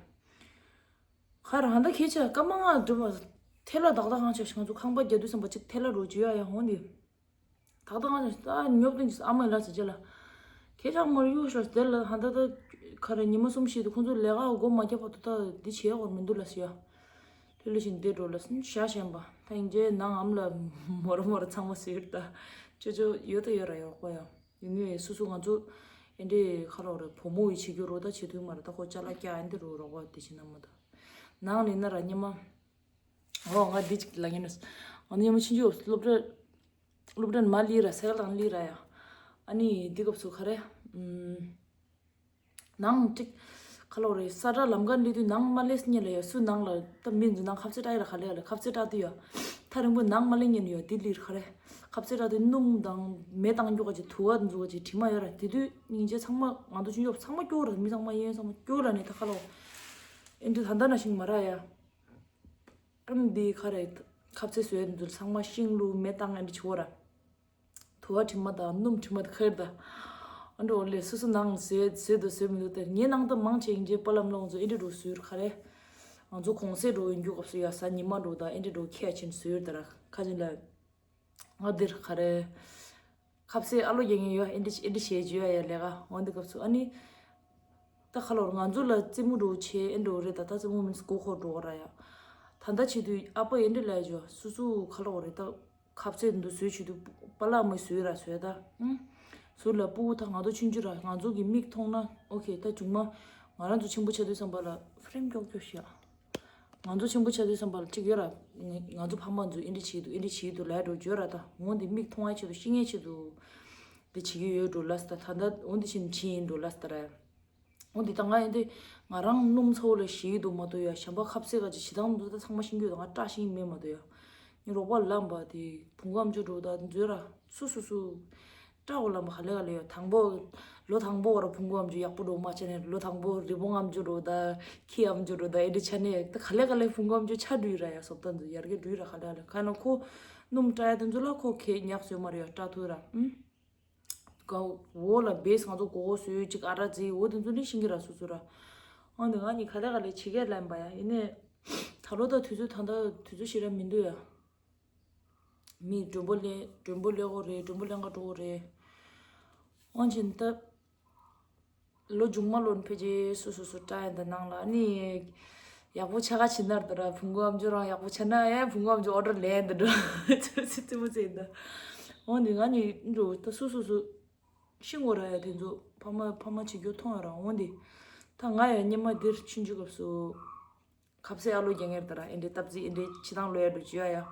ཁ་ར་ཧ་ད་གལ་ཆགས་སྐར་མ་ལྔ་འགྲོ་བ། ཐལ་ལ་དག་དག་ཧང་ཆགས་ཤིག་ང་ཚོ་ཁང་པ་རྒྱག་དུས་བསམ་པ་ཅིག་ཐལ་ལ་རོ་བྱུ་ཡ་ཡ་ཧོན་དེ། ཐག་ཐག་ང་ད་ཉོབ་ཏིང་ཨ་མ་ལ་ཟེར་ལ། ཁྱེད་ཅག་མར་གཡུག་ཤོར་དེ་ལ་ཧ་ད་ད་ཁ་རེ་ཉི་མ་གསུམ་བཞི་དུ་ཁོང་ཚོ་ལས་ཀ་སྒོ་མ་རྒྱབ་བར་དུ་ད་འདི་བྱེད་དགོས་མི་འདུག་ལ་ཟེར་ཡ། ལྷོད་ལྷོད་བཞིན་བསྡད་འགྲོ་ལ་ཟིན་ཤ་ཞན་པ་ད་ཡིན་རྗེས་ནང་ཨམ་ལ་མོ་ར་མོ་ར་ཚང་མ་ཟེར་ད། ཅོ་ཅོ་ཡོད་ད་ཡོད་ར་ཡོད་ཀོ་ཡ། ཡིན་ནུས་སུ་སུ་ང་ཚོ་ཨེ་འདྲེ་ཁ་རོག་རེ་བུ་མོ་ཡི་བྱེད་རྒྱུ་རོ་ད་བྱེད་དུས་མ་ར་ད་ཁོ་ཅ་ལག་སྐྱ་ཨེ་འདི་རུ་རོགས་པ་དེ་བྱེད་ན་མ་ད། ནང་ལ་ཡིན་ན་ར་ཉི་མ། ཨོ་ང་འདི་ཅིག་ལ་ངན་ནོ། ཨ་ནི་ཉི་མ་ཆུང་ཆུང་སློབ་གྲྭ། སློབ་གྲྭ་ནས་མར་སླེབས་ར་སེ་ག་དང་སླེབས་ར་ཡ། ཨ་ནི་འདི་སྐབས་སུ་ག་རེ། ཨམ། ནང་ཅིག་ཁ་ལོ་རེ་ས་ཁྲ་ལམ་ཀ་སླེབས་དུས་ནང་མ་སླེབས་སྙིང་ལ་ཡ་སུ་ནང་ལ་ད་མི་འཛུལ་ནང་ཁ་ཟས་བཀྲ་ཡ་ར་ག་ལེ་ག་ལེ་ཁ་ཟས་བཀྲ་དུས་ཡ། ཐག་རིང་པོ་ནང་མ་སླེབས་སྙིང་ལ་ཡ་འདི་སླེབས་ག་རེ། ཁ་ཟས་བཀྲ་དུས་སྣུམ་དང་མེ་བཏང་རྒྱུ་ག་ཅིག་དུ་བ་འཛུགས་ག་ཅིག་དྲི་མ་ཡོད་ར་དེ་དུས་སྙིང་རྗེ་ཚང་མ་ང་ཚོ་ཆུང་ཆུང་ཚང་མ་སྐྱོ་ར་མི་ཚང་མ་གཡས་གཡོན་ཚང་མ་སྐྱོ་ལ་ནི་ད་ཁ་ལོ། ཨེ་འདྲ་ད་ད་ན་ཤིང་མ་ར་ཡ། ཨ་ནི་འདི་ག་རེ། ཁ་ཟས་བཟོས་འདུག་ཚང་མ་ཤིང་ལུ་མེ་བཏང་ཨ་འདྲ་བྱེད་འོ་ར། དུ་བ་དྲི་མ་དང་སྣུམ་དྲི་མ་དང་ཁེར་ད། ཨ་འདྲ་འོ་ལེ་སོ་སོ་ནང་བཟོས་བཟོས་འདུག་བཟོས་མི་འདུག་དེ་ངའི་ནང་དུ་མང་ཆེ་ཡིན་རྗེས་པ་ལམ་ལོང་ཚོ་ཨེ་འདྲ་འགྲོ་བཟོས་ག་རེ། ང་ཚོ་གུང་སེང་འགྲོ་ཡིན་རྒྱུ་སྐབས་སུ་ཡ་གཟའ་ཉི་མ་འགྲོ་དང་ཨེ་འདྲ་འགྲོ་ཁྱད་ཆེན་བཟོས་དར་ཁ་ཅིག་ལ། ང་འདིར་ག་རེ། ཁ་ཟས་ཨ་ལོ་རྒྱག་མཁན་ཡོད་ཨེ་འདྲ་ཨེ་འདྲ་བྱས་བརྗོད་ཡ་ལས་ཀ་འོན་ཏེ་སྐབས་སུ་ཨ་ནི། ད་ཁ་ལོར་ང་ཚོ་ལ་རྩེད་མོ་འགྲོ་བྱེད་ཨེ་འགྲོ་རེད་ད་ད་རྩེད་མོ་མིན་སྒོ་འཁོར་འགྲོ་ག་ར་ཡ། ད་ད་བྱེད་དུས་ཨ་ཕ་ཨེ་འདྲ་ལས་བརྗོད་སུ་སུ་ཁ་ལོར་རེད་ད། ཁ་ཟས་འདུ་བཟོས་བྱེད་དུས་པ་ལགས་མོས་བཟོས་ར་བཟོས་ད། ཨུ། ཟུར་ལ་སྤུ་གུ་ད་ང་ཚོ་ཆུང་ཆུང་ར་ང་ཚོ་གི་མིག་མཐོང་ན་ཨོ་ཁེ་ད་ཆུང་མ། ང་རང་ཚོ་ཆེན་པོ་ཆགས་དུས་བསམ་པ་ལ་ཧྥ་རེམ་ཀྱོག་ཀྱོག་ཤིག་ཨ། ང་ཚོ་ཆེན་པོ་ཆགས་དུས་བསམ་པ་ལ་གཅིག་ཡོད་ར། ང་ང་ཚོ་ཕ་མ་ཚོ་ཨེ་འདྲ་བྱེད་འདུག་ཨེ་འདྲ་བྱེད་འདུག་ལབ་འགྲོ་བརྗོད་ར་ད་འོང་དེ་མིག་མཐོང་ཡ་ཆེད་དུ་ཤེས་ངེས་ཆེད་དུ། དེ་བྱེད་ཀྱི་ཡོད་འགྲོ་ལ་ད་ད་ད་འོང་དེ་ཕྱིན་ཕྱིན་ཡིན་འགྲོ་ལ་ད་ར། འོང་དེ་ད་ང་ཡིན་དེ་ང་རང་སྣུམ་ཚ་བོ་ལ་ཞེད་ཀྱི་འདུག་མ་གཏོགས་ཡ་གཞན་པ་ཁ་ཟས་ག་ཅིག་བྱེད་སྟངས་འདུག་ད་ཚང་མ་ཤེས་ཀྱི་ཡོད་ད་ང་སྐྲག་ཤེས་ཀྱི་མེད་མ་གཏོགས་ཡ། ངའི་རོགས་པ་ལམ་པ་དེ་བུང་གོ་ཨམ་ཅོག་འགྲོ་ད་འཛོལ་ར་སུ་སུ་སུ། སྐྲག་འོ་ལམ་པ་ག་ལེ་ག་ལེ་ཡོད་དང་པོ། ལོ་དང་པོ་བར་བུང་གོ་ཨམ་ཅོག་ཡག་པོ་འགྲོ་མ་ཆ་ནས་ལོ་དང་པོ་རི་བོང་ཨམ་ཅོག་འགྲོ་ད། ཁྱི་ཨམ་ཅོག་འགྲོ་ད་ཨེ་འདྲ་ཆ་ནས་ད་ག་ལེ་ག་ལེ་བུང་གོ་ཨམ་ཅོག་ཆ་འགྲུལ་ར་ཡ་སོབ་ད་འཛོལ་ཡར་གེ་འགྲུལ་ར་ག་ལེ་ག་ལེ་ཁ་ན་ཁོ། སྣུམ་སྐྲག་ཡ་དེ་ཚོ་ལ་ཁོ་ཁེ་ཉག་ཟོས་མ་རེད་ཡ་སྐྲག་ཐུག་ར་ཨུམ། ག་འོ་ལ་བེས་ང་ཚོ་གོ་གོ་སོས་ཅིག་ཨ་ར་ཛི་འོ་དེ་ཚོ་ནི་ཤིང་གི་ར་སོ་སོ་ར། ཨ་ནི་ང་ནི་ག་ལེ་ག་ལེ་བྱེད་ཀྱི་ལན་པ་ཡ་ཡིན་ནས། ད་ལོ་ད་དུས་ཚོད་ད་ད་དུས་ཚོད་ཞེ་དྲག་མི་འདུག་ཡ། མི་མགྲོན་པོ་ལེན་མགྲོན་པོ་ལེན་གོ་རེད་མགྲོན་པོ་ལེན་ག་འགྲོ་གོ་རེད། ཨོ་ཅིན་ད། ལོ་མཇུག་མ་ལོན་ཕལ་ཆེར་སོ་སོ་སོ་སྐྲག་ཡ་འདི་ནང་ལ་ནི། ཡག་པོ་ཆགས་ཀ་ཕྱིན་ནར་དུ་ར་བུང་གོ་ཨམ་ཅོག་རང་ཡག་པོ་ཆགས་ན་ཡང་བུང་གོ་ཨམ་ཅོག་ཨོ་ཌར་ལེན་འདི་འགྲོ། ཅོ་སི་ཙི་མོ་ཙེ་འདི། འོ་འདི་ང་ནི་འགྲོ་ད་སོ་སོ་སོ། ཤི་ངོ་ར་ཡ་དེ་ཚོ་ཕ་མ་ཕ་མ་བྱེད་རྒྱུ་མཐོང་ཡ་ར་འོ་འདི། ད་ང་ཡ་སྙེ་མ་འདིར་ཆུང་ཆུང་སྐབས་སུ། ཁ་ཟས་ཨ་ལོ་རྒྱག་ངེར་དུ་ར་ཨེ་འདྲའི་སྟབས་རྩིས་ཨེ་འདྲའི་ཕྱི་ཐང་ལོ་ཡ་འགྲོ་བྱོས་ཡ་ཡ།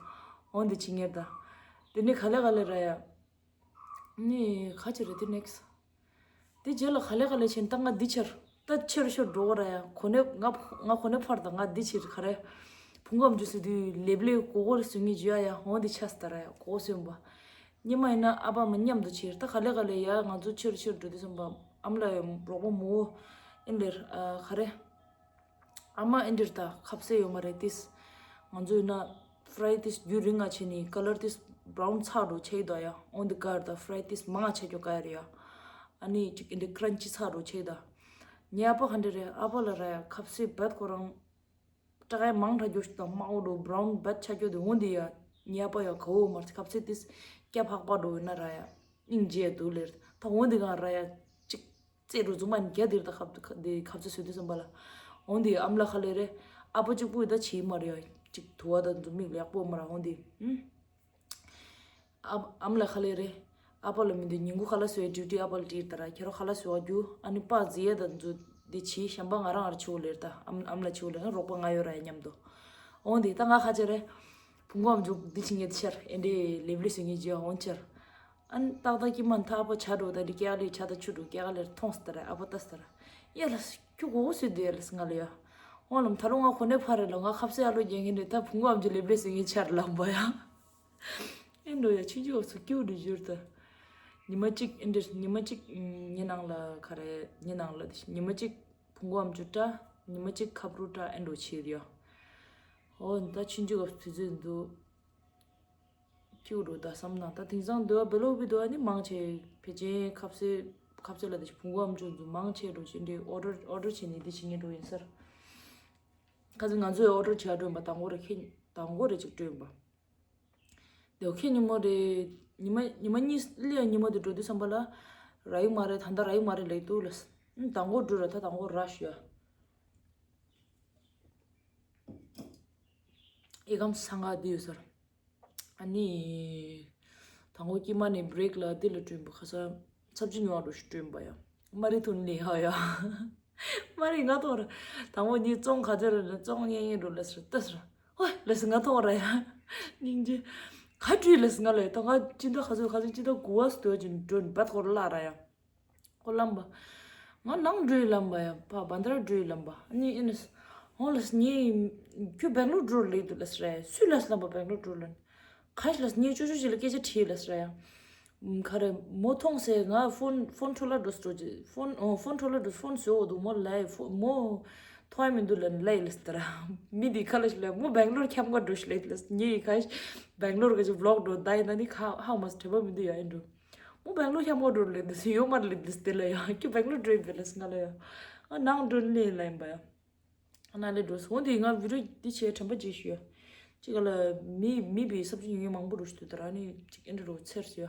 འོ་འདི་ཕྱི་ངེར་ད། དེ་ནི་ག་ལེ་ག་ལེ་ར་ཡ། ནི་ཁ་ཅི་རེད་དེ་ནེགས། དེ་རྗེས་ལ་ག་ལེ་ག་ལེ་ཕྱིན་ད་ང་འདི་ཕྱིར་ད་ཕྱིར་ཤོར་འགྲོ་གོ་ར་ཡ་གོ་གནས་ང་ང་གོ་གནས་འཕར་ད་ང་འདི་ཕྱིར་ག་རེ། བུང་གོ་ཨམ་ཅོག་སུ་དུས་ལེབ་ལེབ་གོ་གོ་རེ་སུ་ངི་བརྗོད་ཡ་ཡ་འོ་འདི་ཆ་སི་ད་ར་ཡ་གོ་གོ་སུན་པ། སྙེ་མ་ཡིན་ན་ཨ་ཕ་མ་མཉམ་དུ་ཕྱིར་ད་ག་ལེ་ག་ལེ་ཡ་ང་ཚོ་ཕྱིར་ཕྱིར་འགྲོ་དུས་སུན་པ་ཨམ་ལ་ཡ་རོགས་པ་མོ་ཨིན་ལེར་ག་རེ། ཨ་མ་ཨེ་འདྲིར་ད་ཁ་ཟས་ཡོད་མ་རེད་ཏིས། ང་ཚོ་ཡིན་ན་ཕ་རའི་ཏིས་རྒྱུན་རིང་ང་ཆེ་ནི་ཀ་ལར་ཏིས་བྷ་རའུན་ཚ་འགྲོ་ཆེ་ཡི་ད་ཡ་འོན་ཏེ་ཀར་ད་ཕ་རའི་ཏིས་མང་ང་ཆེ་ཀྱོ་ཀ་ཡ་རེད་ཡ། ཨ་ནི་ཅིག་ཨེ་འདྲི་ཀྲན་ཅི་ཚ་འགྲོ་ཆེ་ཡི་ད། ངའི་ཨ་ཕ་ག་འདྲ་རེད་ཨ་ཕ་ལ་ར་ཡ་ཁ་ཟས་བད་ཁོ་རང་། སྐྲ་ཡ་མང་དྲགས་རྒྱུ་ཞིག་དང་དམར་པོ་འགྲོ་བྷ་རའུན་བད་ཆ་ཀྱོ་དེ་འོན་ཏེ་ཡ། ངའི་ཨ་ཕ་ཡ་ག་འོ་མར་ཁ་ཟས་ཏིས་སྐྱ་ཕག་པ་འགྲོ་ཡོད་ན་ར་ཡ། སྙིང་རྗེ་འདུག་ལེར་ད་འོན་ཏེ་ག་ར་ཡ། ཅིག་རྩེ་རུ་རྫུན་མ་ནི་རྒྱ་དེར་ད་ཁབ་དེ་ཁབ་ཚེ་སོད་དུས་ཙམ་པ་ལ། འོན་ཏེ་ཨམ་ལ་ཁ་ལེ་རེ། ཨ་ཕ་གཅིག་པུ་ད་བྱེད་མ་རེད་ཡ། ཅིག་དུ་བ་ད་འཛུམ་མིག་ལེགས་པོ་མ་ར་འོན་ཏེ། ཨམ་ཨམ་ལ་ཁ་ལེ་རེ། ཨ་ཕ་ལ་མི་འདུག་ཉིན་གུང་ཁ་ལ་སོད་ཌིའུ་ཊི་ཨ་ཕ་ལ་ཏིར་ད་ར་ཁྱེད་རོ་ཁ་ལ་སོད་བ་རྒྱུ་ཨ་ནི་པ་ཟི་ཡ་ད་འཛུ་དེ་བྱེད་གཞན་པ་ང་རང་ཨར་ཆེ་བོ་ལེར་ད་ཨམ་ཨམ་ལ་ཆེ་བོ་ལེར་རོགས་པ་ང་ཡོད་ར་ཡ་མཉམ་དུ། འོན་ཏེ་ད་ང་ཁ་ཆེ་རེ། བུང་བ་འཇུག་འདི་ཕྱི་ངེད་ཆར་ཨེ་འདྲེ་ལེབ་ལེ་སུ་ངེད་ཇི་འོན་ཆར། ཨན་ཏག་ཏག་ཀྱི་མ་མཐའ་པ་ཆ་འགྲོ་ད་འདི་སྐྱ་ལེ་ཆ་ད་ཆུ་འགྲོ་སྐྱ་ལེར་མཐོང་སྟ་ར་ཨ་པ་ཏ་སྟ་ར། ཡ་ལ་ཁྱུ་གོ་སུ་དེ་ལ་སྔ་ལ་ཡ། འོ་ལམ་ད་རུང་ང་ཁོ་ནས་ཕ་རེ་ལ་ང་ཁབ་སེ་ཨ་ལོ་རྒྱན་གྱི་འདྲེ་ད་བུང་བ་འཇུ་ལེབ་ལེ་སུ་ངེད་ཆར་ལམ་པ་ཡ། ཨེ་འགྲོ་ཡ་ཆུ་ཆུ་འོ་སུ་ཀྱུ་འགྲོ་བཞུར་ད། ཉི་མ་གཅིག་ཨེ་འདྲེ་ཉི་མ་གཅིག་ཉི་ནང་ལ་ཁ་རེ་ཉི་ནང་ལ་ཉི་མ་གཅིག་བུང་བ་འཇུ་ཏྲ། ཉི་མ་གཅིག་ཁབ་རུ་ཏྲ་ཨེ་འགྲོ་ཆེ་རེད་ཡ། ཨོ་ད་ཆུང་ཆུང་གི་དུས་ཚོད་འདུག་ཁྱུག་རུ་ད་བསམ་ན་ད་དེང་སང་འདོད་པ་བེ་ལོ་བི་འདུག་ཨ་ནི་མང་ཆེ་ཕལ་ཆེར་ཁབ་སེ་ཁབ་སེ་ལ་དེ་བུང་བ་ཨམ་ཅོག་འདུག་མང་ཆེ་འགྲོ་ཆེ་འདྲའི་ཨོ་ཌར་ཨོ་ཌར་བྱས་ནས་འདི་བྱེད་ངེས་འགྲོ་ཡིན་སར། ཁ་སང་ང་ཚོས་ཨོ་ཌར་བྱས་སྤྲོད་པ་དང་པོ་རེ་ཁྱེད་དང་པོ་རེ་ཅིག་སྤྲོད་པ། དེ་ཁྱེད་ཉིན་མོ་རེ་ཉི་མ་ཉི་མ་གཉིས་ལ་ཉིན་མོ་དེ་འགྲོ་དུས་བསམ་པ་ལ་ར་ཡིག་མ་རེད། ད་ལྟ་ར་ཡིག་མ་རེད་ལེགས་འདུག་ལ། དང་པོ་འགྲོ་ར་ད་དང་པོ་ར་ཞུ་ཡ། ཨེ་ཀམ་སང་ག་དེ་ཡོད་སར། ཨ་ནི། དང་པོ་དཀྱིལ་མ་ནས་བྷི་རེག་ལ་འདི་ལ་བསྐྲུན་པ་ཁ་སང་ཚབ་ཅི་ཉོ་བ་འགྲོ་ཞིག་བསྐྲུན་པ་ཡ། མ་རི་ཐུན་ལས་ཧ་ཡ། མ་རི་ང་ཐོང་ར། དང་པོ་ཉིད་བཙོང་ག་ཚོད་ར་ལ་བཙོང་ཉན་ཉན་འགྲོ་ལ་སར་ལྟ་སར། ཧོ་ལ་སི་ང་ཐོང་ར་ཡ། སྙིང་རྗེ། ག་བྲུས་ལ་སི་ང་ལ་ཡ་ད་ང་ཅི་འདྲ་ག་ཚོད་ག་ཚོད་ཅི་འདྲ་གུ་བ་སྟོད་ཅིག་འགྲོ་ནི་བད་ཁོ་ར་ལ་ར་ཡ། ཁོ་ལམ་པ། ང་ནང་འགྲོའི་ལམ་པ་ཡ་ཕ་བན་དར་འགྲོའི་ལམ་པ་ཨ་ནི་ཨེ་ནས། ཧོང་ལས་ངས་ཁྱོད་སྦེང་ལོར་འགྲོ་ལེ་འདུག་ལས་རེད་སུས་ལས་ལམ་པ་སྦེང་ལོར་འགྲོ་ལན། ཁ་ཤས་ལས་ངས་ཅོ་ཅོ་ཅི་ལ་སྐད་ཆ་དྲིས་ལས་རེད་ཡ། ཁ་རེ་མོ་མཐོང་སེ་ང་ཕོན་ཕོན་འཕྲོ་ལ་འགྲོ་སྲོ་ཅི་ཕོན་ཨོ་ཕོན་འཕྲོ་ལ་འགྲོ་ཕོན་བཟོ་འོ་འདུག་མོ་ལས་ཕོ་མོ་མཐོང་ཡ་མི་འདུག་ལན་ལས་ལས་ལས་ར། མི་འདི་ཁ་ལ་ཞིག་ལས་མོ་སྦེང་ལོར་འཁྱམ་ག་འགྲོ་ཞིག་ལས་ལས་ངས་ཁ་ཤས་སྦེང་ལོར་ག་ཅིག་བློག་འགྲོ་ད་ཡིན་ན་ནི་ཁ་ཧ་མ་སི་དྲན་པ་མི་འདུག་ཡ་ཨེ་འགྲོ། མོ་སྦེང་ལོར་ཤ་མོ་འགྲོ་ལེ་འདི་སི་ཡོ་མར་ལེ་འདི་སི་དེ་ལ་ཡ་ཁྱོད་སྦེང་ལོར་འགྲོ་ཡིན་པས་ལ་སི་ང་ལ་ཡ། ཨ་ནང་འགྲོ་ལེ་ལ་ཡིན་པ་ཡ། ཨ་ན་ལེ་འགྲོ་སོང་དེ་ང་བི་རུ་འདི་ཆེ་དྲན་པ་རྗེས་ཞུ་ཡ། ཅི་ག་ལ་མི་མི་བི་སབ་ཅི་ཉུང་ཉུང་མང་པོ་རུ་ཞུ་དུ་དར་ཨ་ནི་ཅིག་ཨེ་འདྲ་རུ་ཚེར་སུ་ཡ།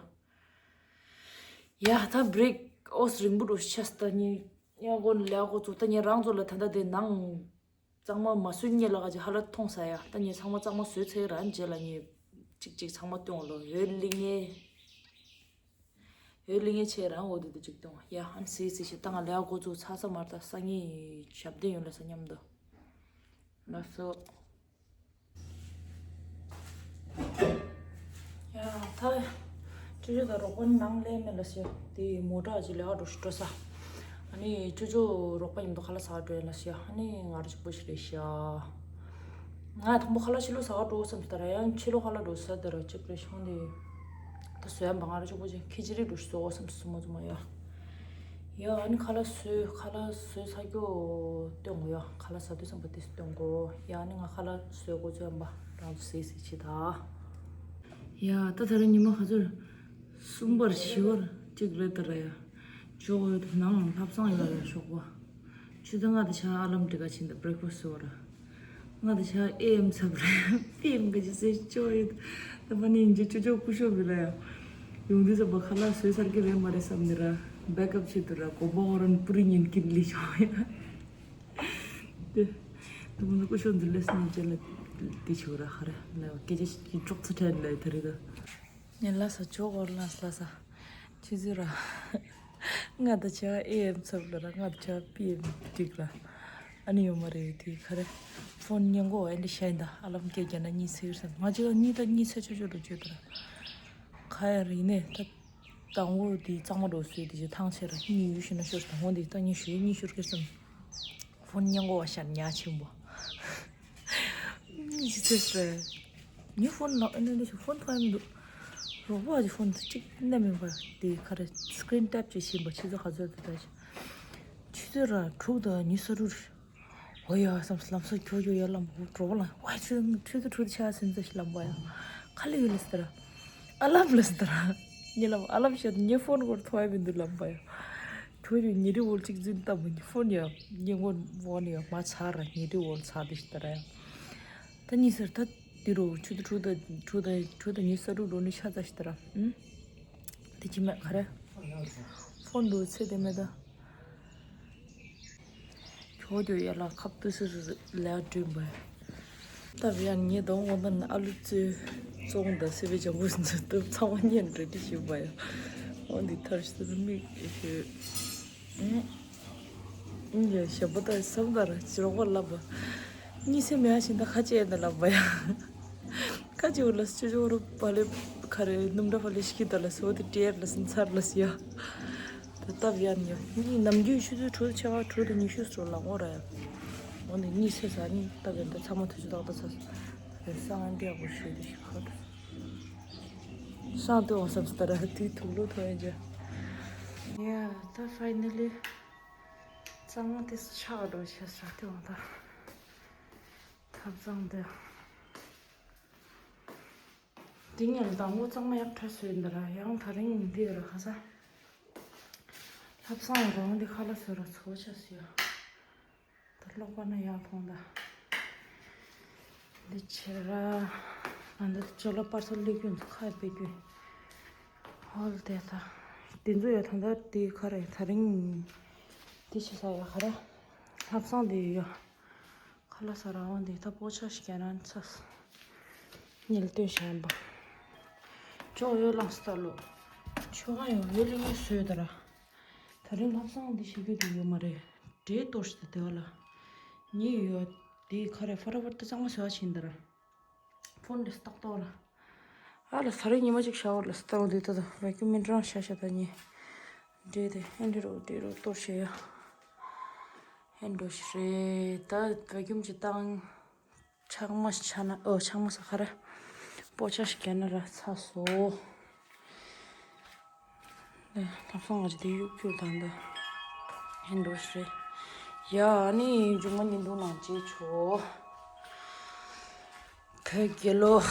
ཡ་ད་བྷི་རེག་ཨོས་རིང་པོ་རུ་ཤ་སྟ་ཉི་ཡ་གོ་ལ་གོ་ཚུགས་ད་ཉི་རང་ཚོ་ལ་ད་ད་དེ་ནང་། གཙང་མ་མ་བཟོས་ཉེ་ལ་ག་ཅིག་ཧ་ལ་མཐོང་ས་ཡ། ད་ངས་ཚང་མ་གཙང་མ་བཟོས་ཚེ་རང་རྗེས་ལ་ངས་ཅིག་ཅིག་ཚང་མ་སྟོན་ལོ། འོད་ལི་ངའི་འོད་ལི་ངའི་ཆེ་རང་འོ་དེ་དེ་ཅིག་སྟོན་ཡ། ཨན་སི་སི་ཞིག་ད་ང་ལས་འགོ་ཚུགས་ཚ་ས་མར་ད་ས་ངའི་ཞབས་བརྟན་ཡོད་ལ་ས་མཉམ་དུ་ལ་སོ། ཡ་ད། ཅོ་ཅོ་དང་རོགས་པ་ནང་ལས་མེད་ལ་ཤི། དེ་མོ་ཊ་ཅིག་ལས་ཀ་འགྲོ་ཤི་འགྲོ་ས། ཨ་ནི་ཅོ་ཅོ་རོགས་པ་ཡིན་དུ་ཁ་ལ་ཟ་འགྲོ་ཡ་ལ་ཤི། ཨ་ནི་ང་ར་གཅིག་པོ་ཞིག་རེད་ཤི། ང་དང་པོ་ཁ་ལ་ཕྱི་ལོགས་ཟ་འགྲོ་བསམ་སྟེ་ར་ཡང་ཕྱི་ལོགས་ཁ་ལ་འགྲོ་ས་དེ་ར་གཅིག་རེད་ཤོང་དེ། ད་བཟོ་ཡ་མ་ང་ར་གཅིག་པོ་ཅིག་ཁི་ཅི་རི་འགྲོ་ཤི་བཟོ་བསམ་སུ་མོ་ཙུ་མ་ཡ། ཡ་ཨ་ནི་ཁ་ལ་བཟོས་ཁ་ལ་བཟོས་ཚ་རྒྱུ་སྟོན་གོ་ཡ། ཁ་ལ་ཟ་དུས་ཙམ་པ་དེ་སྟོན་གོ་ཡ། ཨ་ནི་ང་ཁ་ལ་བཟོས་གོ་ཚོད་ཡམ་པ་རང་ཚོ་ཟེ་ཟེ་ཆི་ད། ཡ་ད་ད་རེ་ཉི་མ་ག་ཚོད་གསུམ་པར་བཞི་བར་གཅིག་རེད་ད་ར་ཡ། ཇོ་གོ་ཡོད་ནང་ལྷབ་སང་ཡོད་ཡ་ཞོགས་པ། ཆུ་ཚོད་ལྔ་དང་ཕྱེད་ཨ་ལམ་འདི་ག་ཕྱིན་ད་བྷི་རེག་ཕ་སི་ཟོ་ར། ང་དང་ཆ་ཨེ་ཨེམ་ཚབ་རེད། པི་ཨེམ་ག་ཅི་ཟེར་ཅོ་ཡོད། ད་པ་ནི་ཡིན་གྱི་ཅོ་ཅོ་སྐུ་ཞབས་རེད་ལ་ཡ། ཡོང་དུས་ཙམ་པ་ཁ་ལག་བཟོས་ཚར་གི་རེད་མ་རེད་བསམ་ནི་ར། བེག་ཨབ་བྱེད་དུ་ར་གོམ་པ་ཧོ་རན་པུ་རི་ཉན་གིན་ལི་ཆོ་ཡ། དེ། དུ་མོ་སྐུ་ཞབས་འདི་ལས་ནི་ཅེ་ལ་དེ་ཆོ་ར་ཧ་རེ་ལ་ཡ་སྐད་ཆ་ཞིག་གི་ཅོག་ཚ་ཐན་ལ་ཡ་ད་རེད་ད། ངས་ལ་ས་ཅོག་གོར་ལ་ས་ལ་ས། ཆུ་ཚོད་ར། ང་དང་ཆ་ཨེ་ཨེམ་ཚབ་ལ་ར་ང་དང་ཆ་པི་ཨེམ་འགྲིག་ལ། ཨ་ནི་ཡོད་མ་རེད་དེ་ག་རེ། ཕོན་ཉན་གོ་ཨེ་འདྲ་ཤ་ཡིན་ད་ཨ་ལམ་སྐད་རྒྱག་ན་གཉིད་སད་ཡོད་སམ། ང་ཅི་གཉིད་ད་གཉིད་སད་ཆོག་ཆོག་རུ་བརྗོད་ད་ར། ག་ཡ་རེད་ཡིན་ནས་ད། དང་བོ་དེ་གཙང་མ་འགྲོ་སོད་དེ་ཅི་ཐང་ཆད་ར་གཉིད་ཡུལ་ཤི་ན་ཤོར་དང་བོ་དེ་ད་གཉིད་ཤོར་གཉིད་ཤོར་སྐྱེ་སམ། ཕོན་ཉན་གོ་བ་ཤར་ཉ་ཆེན་པོ། ཉི་ཚེ་སེ། ཉི་ཕོན་ལག་ཨེ་ནས་འདི་ཕོན་ཐོག་ཡིན་འདུག་རོགས་པ་གི་ཕོན་དུ་གཅིག་གནས་མིན་པ་དེ་ག་རེ་སི་ཀི་རིན་ཊེབ་ཅིག་བྱིན་པ་ཆུ་ཚོད་ག་ཚོད་དུ་ལྟ་ཞིག་ཆུ་ཚོད་ར་དྲུག་དང་ཉི་ཤུ་རྩ་དྲུག་འོ་ཡ་བསམ་ལམ་སང་ཁྱོད་ཁྱོད་ཡར་ལམ་འོ་གྲོགས་པོ་ལ་ཝའི་ཆུ་ཚོད་ཆུ་ཚོད་དྲུག་དུ་ཆགས་ཟིན་ཚ་ཞིག་ལམ་པ་ཡ་ག་ལེ་ཡོད་ལ་སི་ཏ་ར། ཨ་ལམ་ལ་སི་ཏ་ར། ཉི་ལམ་ཨ་ལམ་ཤད་ཉི་ཕོན་གོར་ཐོག་ཡ་མིན་འདུག་ལམ་པ་ཡ། ཁྱོད་ཡོད་ཉི་རི་འོལ་གཅིག་འཛིན་ལྟ་མོ་ཉི་ཕོན་ཡ་ཉི་ངོ་བོ་ནི་ཡ་མ་ཚར་ར་ཉི་རི་འོལ་ཚར་དེ་ཤི་ཏ་ར་ཡ། ད་ཉི་སེར་ད་དི་རུ་ཆུ་ཚོད་དྲུག་དང་དྲུག་དང་དྲུག་དང་ཉི་ཤུ་རྩ་དྲུག་འགྲོ་ནི་ཤ་ཚ་ཤི་ཏ་ར། ཨུམ། དེ་ཅི་མེད་ག་རེ། ཕོན་འདུག་ཚེ་དེ་མེད་ད། ཁྱོད་ཀྱོ་ཡ་ལ་ཁབ་ཏུ་སུ་སུ་ལས་སྒྲོན་པ། ད་བི་ཡ་ངའི་གདོང་འོ་ན་ཨ་ལུ་ཙོས་བཙོང་དང་སི་པའི་ལྗང་གུ་སུ་ཚོད་དུ་ཚང་མ་ཉན་རེ་ཏི་ཞུ་བ་ཡ། འོ་འདི་ཐར་ཤི་ཏུ་མིག་ཞུ། ཨུམ། ཡ་ཞབས་པ་ད་སམ་ད་ར་ཅི་རོགས་པ་ལབ་པ། གཉིད་སད་མེད་ཨ་ཤིན་ད་ཁ་ཅེ་ཡ་ད་ལབ་པ་ཡ། ཁ་ཅིག་འུ་ལ་སི་ཅོ་ཅོ་རུ་པ་ལེ་ཁ་རེ་ནུམ་འདྲ་པ་ལེ་ཤི་ད་ལ་སོ་དེ་ཏེར་ལ་སི་ཚར་ལ་སི་ཡ། ད་སྟབས་ཡར་ཉོ་གཉིད་ནམ་རྒྱུན་ཆུ་ཚོད་དྲུག་ཆ་བ་དྲུག་དང་ཉི་ཤུ་སོ་ལ་ངོ་ར་ཡ། འོ་ནི་གཉིད་སད་ས་ནི་སྟབས་ཡར་ད་ཚང་མ་ཐུ་ཆུ་ཏག་ཏག་ཚ་རེ་སང་ཨན་ཏི་ཡག་པོ་ཤེས་དེ་ཤི་ཁ་ད་སང་ཏེ་འོང་སམ་སི་ད་ར་དེ་ཐུག་ལོ་ཐོ་ཡ་ཇ། ཡ་ད་ཕའི་ནལ་ལི། གཙང་མ་དེ་ཆག་འགྲོ་བྱས་སོ་དེ་འོང་ད། ཐབ་ཚང་དེ། དེ་ངས་དང་པོ་གཙང་མ་ཡག་ཁྲ་སོས་འདི་ར་ཡང་ད་རིང་འདི་ར་ཁ་ས། ལྷ་བསང་རང་འདི་ཁ་ལ་སོས་ར་ཚོ་ཆ་སོས། ད་ལོག་པ་ན་ཡག་མཐོང་ད། འདི་ཆེ་ར། ཨ་འདི་ཅོ་ལོ་པར་སལ་ལས་རྒྱུ་ཁ་སྤེལ་རྒྱུ། ཧོལ་དེ་ད། དེ་ཚོ་ཡོད་ད་ད་དེ་ཁ་རེ་ད་རིང་། དེ་ཆེ་ས་ཡ་ཁ་ར། ལྷ་བསང་དེ་ཡོད། ཁ་ལ་ས་ར་འོང་དེ་ད་པོ་ཆ་ཞིག་ག་ན་ཚ། ཉལ་སྟོན་བྱས་པ། ཅོག་ཡོད་ལང་སི་ད་ལོ། ཆོ་ག་ཡོད་ཡོད་ལི་ཡོད་སོས་ད་ར། ད་རིང་ལྷ་བསང་འདི་བྱེད་རྒྱུ་དེ་ཡོད་མ་རེད། འདྲེ་གཏོར་ཞིག་དེ་བ་ལ། ཉེ་ཡོད། དེའི་ཁ་རེ་ཧྥ་ར་ཧྥར་ཏི་གཙང་མ་བཟོ་བ་ཕྱིན་དར། ཕོན་དེ་སྟག་ཏོ་ལ། ཨ་ལ་ས་རེ་ཉི་མ་ཅིག་ཤ་བར་ལ་སྟག་འདི་ད་ད་བ་ཀུ་མིན་ཀྲང་ཤ་ཤ་ད་ཉེ། འདྲེ་དེ་ཧན་འདྲེ་རོ་འདྲེ་རོ་གཏོར་བྱེད་ཡ། ཧན་འགྲོ་ཞིག་རེད་ད་བ་ཀུམ་གྱི་བཏང་། ཆག་མ་ཆ་ན་ཨོ་ཆག་མ་ས་ཁ་ར། པོ་ཆ་ཞིག་ག་ན་ར་ཚ་སོ། ལྷ་བསང་ང་ཅི་དེ་གཡུག་གྱུར་དང་འདི། ཧན་འགྲོ་ཞིག་རེད། ཡ་ཨ་ནི་མཇུག་མ་ཉིན་འདུག་ནང་བྱེད་ཆོག་བོད་རྒྱལ་ལོ།